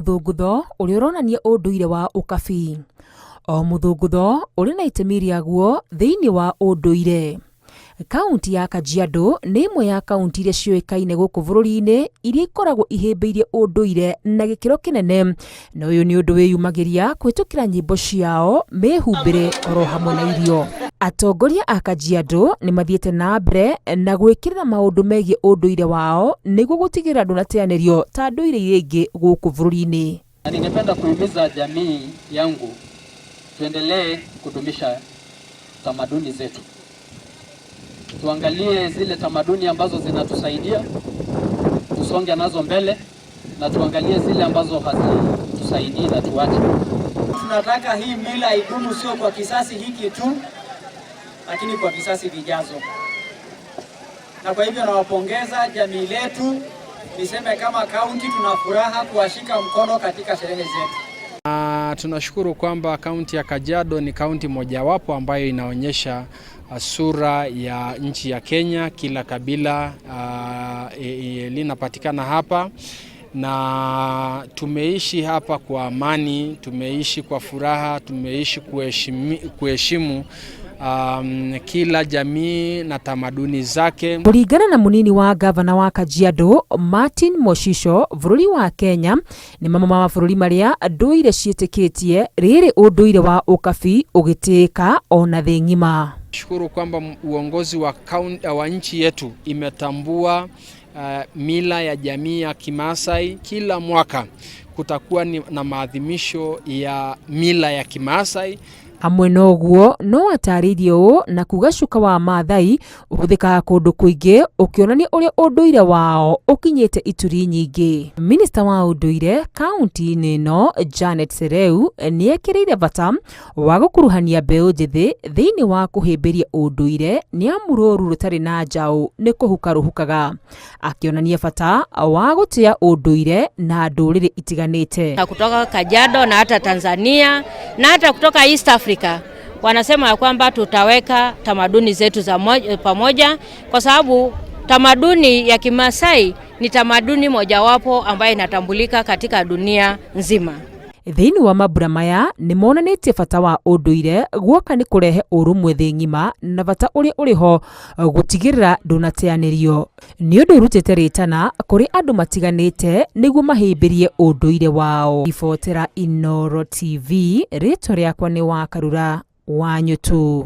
mũthũngũtho ũrĩa ũronania ũndũire wa ũkabi. O mũthũngũtho ũrĩ na itemi rĩaguo thĩinĩ wa ũndũire. Kaunti ya Kajiado nĩ ĩmwe ya kaunti iria ciũĩkaine gũkũ bũrũri-inĩ iria ikoragwo ihĩmbĩirie ũndũire na gĩkĩro kĩnene, na ũyũ nĩ ũndũ wĩyumagĩria kũhĩtũkĩra nyĩmbo ciao, mĩhumbĩre oro hamwe na irio. Atongoria a Kajiado nĩ mathiĩte na mbere na gwĩkĩrĩra maũndũ megiĩ ũndũire wao nĩguo gũtigĩrĩra ndũnateanĩrio ta ndũire iria ingĩ gũkũ bũrũri-inĩ. Na ningependa kuhimiza jamii yangu tuendelee kudumisha tamaduni zetu. Tuangalie zile tamaduni ambazo zinatusaidia tusonge nazo mbele, na tuangalie zile ambazo hazitusaidii na tuache. Tunataka hii mila idumu, sio kwa kisasi hiki tu, lakini kwa visasi vijazo. Na kwa hivyo nawapongeza jamii letu, niseme kama kaunti tuna furaha kuwashika mkono katika sherehe zetu. Na tunashukuru kwamba kaunti ya Kajiado ni kaunti mojawapo ambayo inaonyesha sura ya nchi ya Kenya. Kila kabila linapatikana hapa na tumeishi hapa kwa amani, tumeishi kwa furaha, tumeishi kuheshimu kila jamii na tamaduni zake. Kũringana na mũnini wa gavana wa Kajiado Martin Moshisho, bũrũri wa Kenya nĩ mamwe ma mabũrũri marĩa ndũire ciĩtĩkĩtie rĩrĩ ũndũire wa ũkabi ũgĩtĩĩka ona thĩ ng'ima. Shukuru kwamba uongozi wa nchi yetu imetambua mila ya jamii ya Kimaasai. Kila mwaka kutakuwa na maadhimisho ya mila ya Kimaasai. Hamwe na ũguo no atarĩirie ũũ na kuga cuka wa Maathai ũhũthĩkaga kũndũ kũingĩ ũkĩonania ũrĩa ũndũire wao ũkinyĩte ituri nyingĩ. Minista wa ũndũire kaunti-inĩ ĩno Janet Sereu nĩekĩrĩire bata wa gũkuruhania mbeũ njĩthĩ thĩinĩ wa kũhĩmbĩria ũndũire nĩ amu rũru rũtarĩ na njaũ nĩ kũhuka rũhukaga, akĩonania bata wa gũtĩa ũndũire na ndũrĩrĩ itiganĩte. Na kutoka Kajiado na hata Tanzania na hata kutoka East Africa wanasema ya kwamba tutaweka tamaduni zetu za pamoja, kwa sababu tamaduni ya Kimasai ni tamaduni mojawapo ambayo inatambulika katika dunia nzima. Thĩinĩ wa mambura maya nĩ monanĩtie bata wa ũndũire guoka nĩ kũrehe ũrũmwe thĩ ng'ima na bata ũrĩa ũrĩho gũtigĩrĩra ndũnateanĩrio. Nĩ ũndũ ũrutĩte rĩtana kũrĩ andũ matiganĩte nĩguo mahĩmbĩrie ũndũire wao. Ribotera Inooro TV, rĩtwa rĩakwa nĩ Wakarura Wanyũtũ.